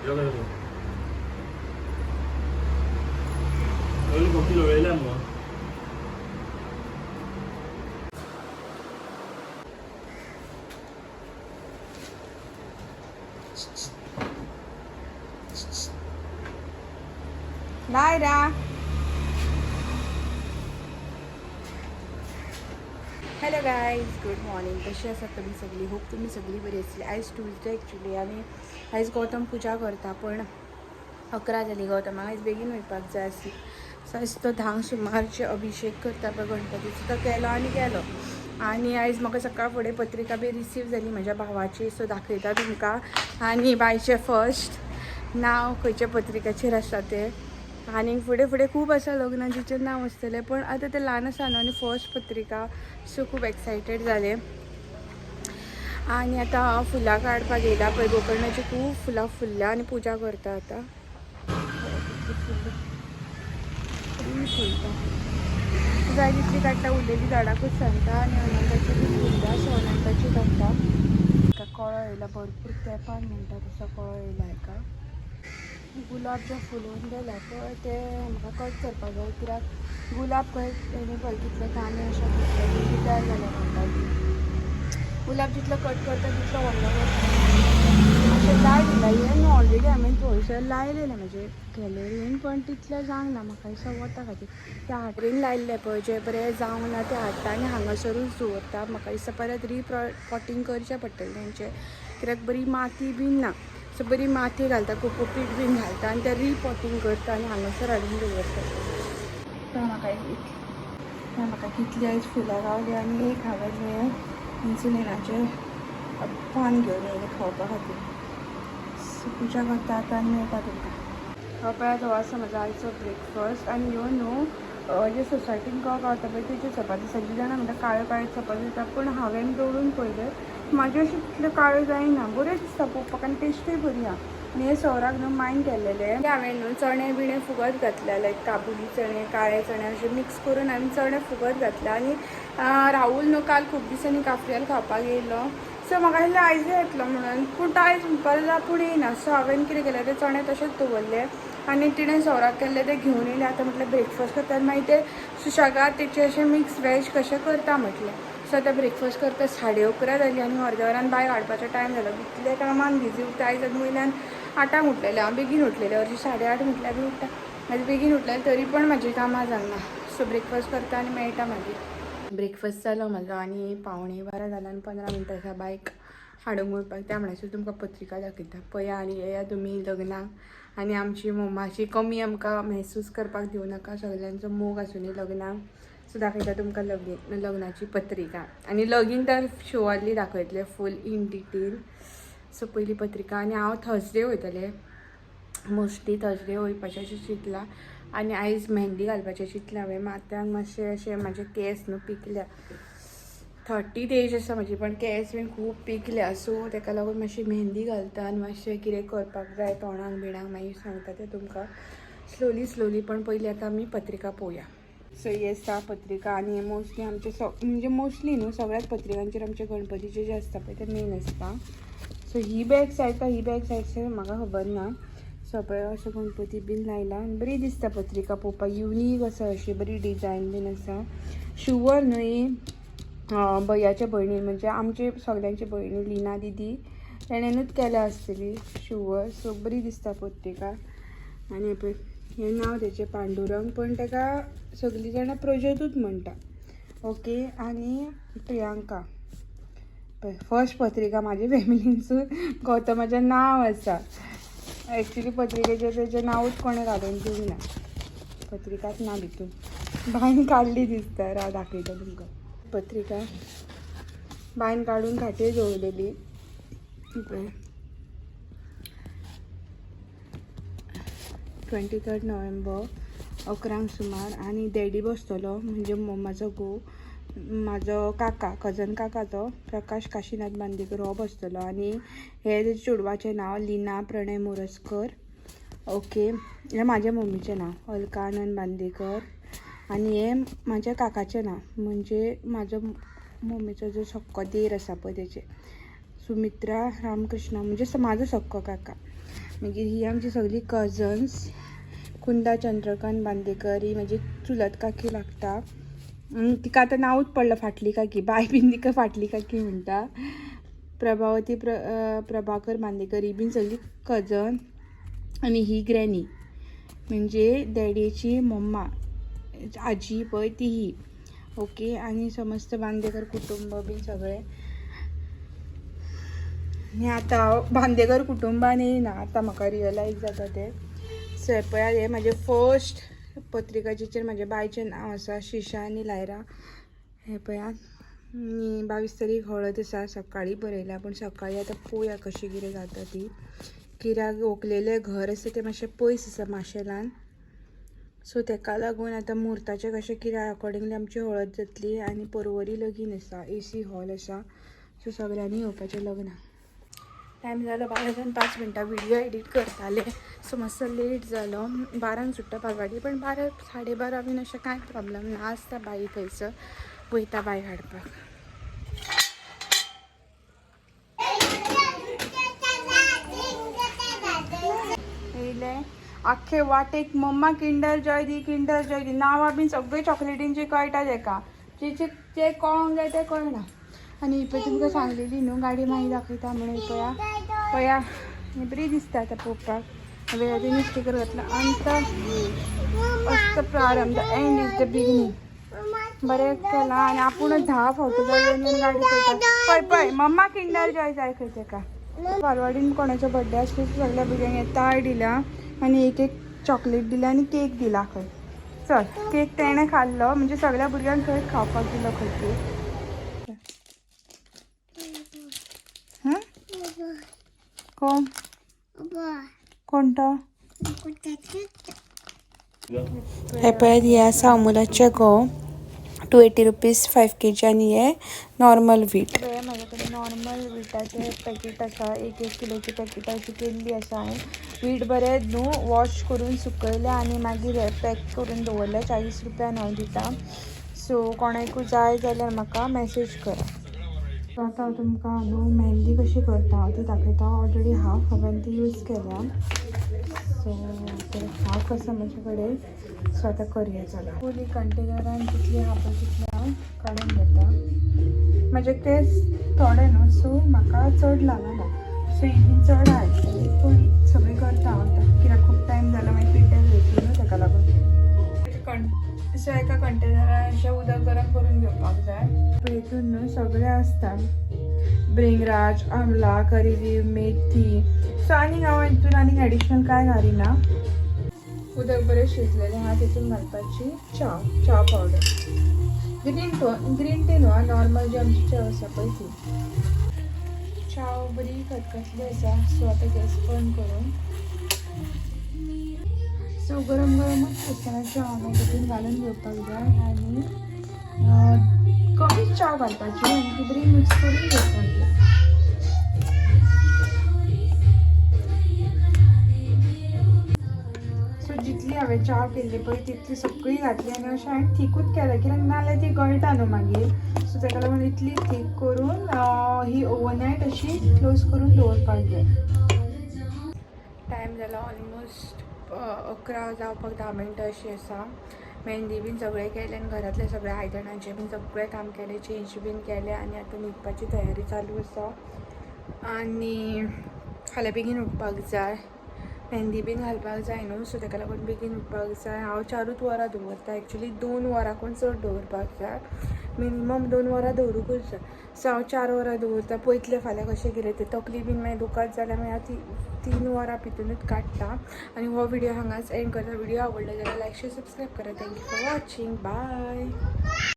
यो यो. सगळी खोपी लोळयल्या मुगो. Lyra. Hello guys, good morning. कशी आसात तुम्ही सगळी? होप तुम्ही सगळी बरी असली. आयज ट्युजडे ॲक्च्युली आणि आयज गौतम पूजा करता, पण 11 जाली गौतमाक आयज बेगीन वयपाक जाय आसली. सो आयज तो 10 सुमारचे अभिषेक करता पळय गणपतीचो, तो केलो आनी गेलो. आनी आयज म्हाका सकाळ फुडें पत्रिका बी रिसीव जाली म्हज्या भावाची. सो दाखयता तुमकां. आनी बायचें फर्स्ट नांव खंयच्या पत्रिकाचेर आसा तें. आनी फुडें फुडें खूब आसा लग्न जिचें नांव आसतलें, पण आतां तें ल्हान आसा न्हू आनी फर्स्ट पत्रिका, सो खूब एक्सायटेड जालें. आनी आतां हांव फुलां काडपाक येयला पळय, गोकर्णाची खूब फुलां फुल्ल्या आनी पुजा करता आतां. कितली फुलता जाय तितली काडटा, उरलेली झाडाकूच सांगता. आनी अनंताची बी फुलल्या, सो अनंताची काडटा. एका कळो येयला भरपूर तेंपान म्हणटा तसो कळो येयला. एका गुलाब जे फुलोवन गेल्या पळय ते म्हाका कट करपाक जाय, कित्याक गुलाब खंय तेणी पळय कितले कांदे अशे फुटले, रिटायर जाले म्हणटा. गुलाब जितलो कट करता तितलो व्हडलो जाता. अशें जाय दिला हें न्हू, ऑलरेडी हांवें थंयसर लायलेलें म्हजे गॅलरीन, पण तितलें जावंक ना म्हाका दिसता वता खातीर. त्या हाटरीन लायल्लें पळय जें बरें जावंक ना तें हाडटा आनी हांगासरूच दवरता. म्हाका दिसता परत रिपॉटींग करचें पडटलें तेंचें, कित्याक बरी माती बीन ना. सो बरी माती घालता, कोकोपीट बीन घालता आनी तें रिपॉटींग करता आनी हांगासर हाडून दवरता. म्हाका कितली आयज फुलां गावली. आनी एक हांवें हें इन्सुलिनाचें पान घेवन येयलें खावपा खातीर. सो पुजा करता आतां आनी मेळटा तुमकां. हो पळयात, हो आसा म्हजो आयचो ब्रेकफास्ट. आनी ह्यो न्हू जे सोसायटीन गो गावता पळय तेच्यो चपाती. सगळीं जाणां म्हणटा काळ्यो काळ्यो चपाती दिता, पूण हांवें दवरून पळयलें म्हाज्यो अशें तितल्यो काळ्यो जायना, बऱ्यो दिसता पळोवपाक आनी टेस्टूय बरी आहा. आनी हे सवराक न्हू मायन केल्लेले हांवें न्हू चणे बिणे फुगत घातल्या, लायक काबुली चणे, काळे चणे अशे मिक्स करून हांवें चणे फुगत घातले. आनी राहुल न्हू काल खूब दिसांनी काफ्रियल खावपाक येयलो, सो म्हाका दिसलें आयजूय येतलो म्हणून, पूण तो आयज म्हणपाक लागलो आपूण येयना. सो हांवें कितें केलें, ते चणे तशेंच दवरले आनी तिणें सवराक केल्ले ते घेवन येयले. आतां म्हटलें ब्रेकफास्ट करता आनी मागीर ते सुशेगाद तेचे अशें मिक्स वेज कशें करता म्हटलें. सो आतां ब्रेकफास्ट करता. 11:30 जाली आनी अर्द्या वरान बायक हाडपाचो टायम जालो. इतले कामान बिजी उरता आयज. आनी वयल्यान 8 उठलेलें हांव, बेगीन उठलेलें, हरशीं 8:30 म्हटल्यार बी उठता. आयज बेगीन उठलेलें तरी पण म्हाजी कामां जावंक ना. सो ब्रेकफास्ट करता आनी मेळटा मागीर. ब्रेकफास्ट जालो म्हाजो आनी 11:45 जालां आनी 15 मिनटां आसा बायक हाडूंक वयपाक. त्या म्हणल्यार तुमकां पत्रिका दाखयता पळया आनी येया तुमी लग्नाक. आनी आमची मम्माची कमी आमकां महसूस करपाक दिवं नाका, सगल्यांचो मोग आसुनी लग्नाक. सो दाखयता तुमकां लग्नाची पत्रिका. आनी लगीन तर शुअरली दाखयतले फूल इन डिटेल. सो पयली पत्रिका. आनी हांव थर्सडे वयतलें, मोस्टली थर्सडे वयपाचें अशें चिंतलां. आनी आयज मेहंदी घालपाचें चिंतलां हांवें. माथ्याक मातशें अशें म्हाजे केंस न्हू पिकल्या, 30 एज आसा म्हजी, पण केंस बीन खूब पिकल्या. सो तेका लागून मातशी मेहंदी घालता आनी मातशें कितें करपाक जाय तोंडाक बिणाक, मागीर सांगता तें तुमकां स्लोली स्लोली. पण पयलीं आतां आमी पत्रिका पळोवया. सो ही आसा पत्रिका. आनी मोस्टली आमचे म्हणजे मोस्टली न्हू, सगळ्याच पत्रिकांचेर आमचे गणपतीचे जे आसता पळय ते मेन आसता. सो ही बॅक सायड का ही बॅक सायड म्हाका खबर ना. सो पळय असो गणपती बीन लायला आनी बरी दिसता पत्रिका पळोवपाक, युनीक आसा, अशी बरी डिजायन बीन आसा. शुवर न्हय भैयाच्या भयणीन, म्हणजे आमचे सगल्यांची भयणी लीना दिदी, तेणेनूच केल्या आसतली शुवर. सो बरी दिसता पत्रिका. आनी पळय हें नांव तेचें पांडुरंग, पण तेका सगळीं जाणां प्रज्योतूच म्हणटा. ओके. आनी प्रियांका पळय फर्स्ट पत्रिका म्हाजे फॅमिलीनसून गौतमाचें नांव आसा. एक्चुली पत्रिकेचेर तेचें नांवूच कोणें घालून दिवंक ना, पत्रिकाच ना भितून, बायन काडली दिसता. राव दाखयता तुमकां पत्रिका. बायन काडून खाटीर दवरलेली पळय. 23 नोव्हेंबर 11 सुमार. आनी डॅडी बसतलो, म्हणजे मम्माचो घोव, म्हाजो काका, कजन काका तो प्रकाश काशीनाथ बांदेकर, हो बसतलो. आनी हे तेजे चेडवाचें नांव लीना प्रणय मोरजकर. ओके. हें म्हाज्या मम्मीचें नांव अलका आनंद बांदेकर. आनी हें म्हाज्या काकाचें नांव, म्हणजे म्हाजो मम्मीचो जो सक्को देर आसा पळय तेचें, सुमित्रा रामकृष्ण, म्हणजे म्हाजो सक्को काका. मागीर ही आमची सगळी कजन्स. कुंदा चंद्रकांत बांदेकर ही म्हजी चुलत काकी लागता. तिका आतां नांवूच पडलां फाटली काकी, बाय बीन तिका फाटली काकी म्हणटा. प्रभावती प्रभाकर बांदेकर ही बीन सगळी कजन. आनी ही ग्रॅनी म्हणजे डॅडीची मम्मा, आजी पळय ती ही. ओके. आनी समस्त बांदेकर कुटुंब बीन सगळे. आनी आतां हांव बांदेकर कुटुंबान येयना, आतां म्हाका रियलायज जाता तें. सो हें पळयात, हें म्हाजें फर्स्ट पत्रिकाचेर म्हाज्या बायचें नांव आसा, शिशा आनी लायरा. हें पळयात. आनी 22 तारीख हळद आसा, सकाळी बरयला पूण सकाळी आतां पळोवया कशी कितें जाता ती. कित्याक व्हंकलेलें घर आसा तें मातशें पयस आसा माशेलान. सो तेका लागून आतां म्हुर्ताचें कशें कितें अकॉर्डिंगली आमची हळद जातली. आनी परवरी लगीन आसा, AC hall आसा. सो सगळ्यांनी येवपाचें लग्नाक. टायम जालो 12:05. व्हिडिओ एडिट करताले सो मातसो लेट जालो. 12 सुट्टा बालवाडी, पण 12 12:30 बीन अशें कांय प्रॉब्लम ना, आसता बाई थंयसर. वयता बाय हाडपाक. येयले आख्खे वाटेक मम्मा किंडर जॉय दी, किंडर जॉय दी. नांवां बीन सगळीं चॉकलेटींची कळटा तेका, जे जे कळोंक जाय तें कळना. आनी ही पळय तुमकां सांगलेली न्हू गाडी मागीर दाखयता म्हणून, ही पळया पळया, ही बरी दिसता आतां पळोवपाक. वेळांत स्टिकर घातला. अंत अस्त प्रारंभ, the end is the beginning. बरें केलां. आनी आपूणच 10 फावटी येवन येवन गाडी पळयता. पळय पळय, मम्मा किंडर जॉय जाय खंय तेका. बालवाडीन कोणाचो बड्डे आसलो सगळ्या भुरग्यांक हे ताळ दिल्या आनी एक एक चॉकलेट दिल्या आनी केक दिला खंय. चल, केक तेणें खाल्लो, म्हणजे सगळ्या भुरग्यांक खंय खावपाक दिलो खंय केक. हां, कोण कोण तो? हे पळयात, हे आसा अमुलाचे गो, 280 रुपीज 5 kg. आनी हे नॉर्मल वीट. म्हाजे कडेन नॉर्मल विटाचे पॅकेट आसा, एक एक किलोची पॅकेटां अशी केल्ली आसा हांवें. वीट बरें न्हू वॉश करून सुकयलें आनी मागीर हे पॅक करून दवरलें. 40 रुपयान हांव दिता. सो कोणाकूय जाय जाल्यार म्हाका मॅसेज करा. आतां हांव तुमकां न्हू मेहंदी कशी करता हांव ती दाखयता. ऑलरेडी हाफ हांवें ती यूज केल्या. सो ते हाफ आसा म्हजे कडेन. सो आतां करुया, चला. फुली कंटेनरान जितली आहा पळय तितली हांव काडून घेता. म्हजे केस थोडे न्हू, सो म्हाका चड लागना. सो ही बीन चड हाडटली, पूण सगळीं करता हांव आतां, कित्याक खूब टायम जाला मागीर पिड्ड्यार जायतली न्हू तेका लागून. सो एका कंटेनरान अशें उदक गरम करून घेवपाक जाय. हितून न्हू सगळें आसता, भृंगराज, आमला, करी लीव, मेथी. सो आनीक हांव हितून आनीक एडिशनल कांय घालिना. उदक बरें शिजलेलें आहा, तितून घालपाची च्या, च्या पावडर, ग्रीन टी न्हू, नॉर्मल जी आमची च्या आसा पळय ती. च्या बरी खतखतली आसा. सो आतां गॅस बंद करून, सो गरम गरमूच आसतना च्या मागीर तितून घालून घेवपाक जाय. आनी कमीच च्या घालपाची आनी ती बरी मिक्स करून घेवपाक जाय. सो जितली हांवें च्या केल्ली पळय तितली सगळी घातली आनी अशें हांवें थिकूच केलें, कित्याक नाजाल्यार ती गळटा न्हू मागीर. सो ताका लागून इतली थीक करून ही ओवरनायट अशी क्लोज करून दवरपाक जाय. टायम जाला ऑलमोस्ट 11 जावपाक 10 मिनटां अशी आसा. मेहंदी बीन सगळें केलें आनी घरांतलें सगळें आयदनांचें बीन सगळें काम केलें, चेंज बीन केलें आनी आतां न्हिदपाची तयारी चालू आसा. आनी फाल्यां बेगीन उठपाक जाय, मेहंदी बीन घालपाक जाय न्हू. सो ताका लागून बेगीन उठपाक जाय. हांव 4 वरां दवरता, एक्चुली 2 वरांकून चड दवरपाक जाय, मिनिमम 2 वरां दवरूंकूच जाय. सो हांव 4 वरां दवरता. पळयतलें फाल्यां कशें कितें तें. तकली बीन मागीर दुखत जाल्यार मागीर हांव 3 वरां भितुनूच काडटा. आनी हो व्हिडिओ हांगाच एंड करता. व्हिडिओ आवडलो जाल्यार लायक, शेअर, सबस्क्रायब करा. Thank you for watching. Bye.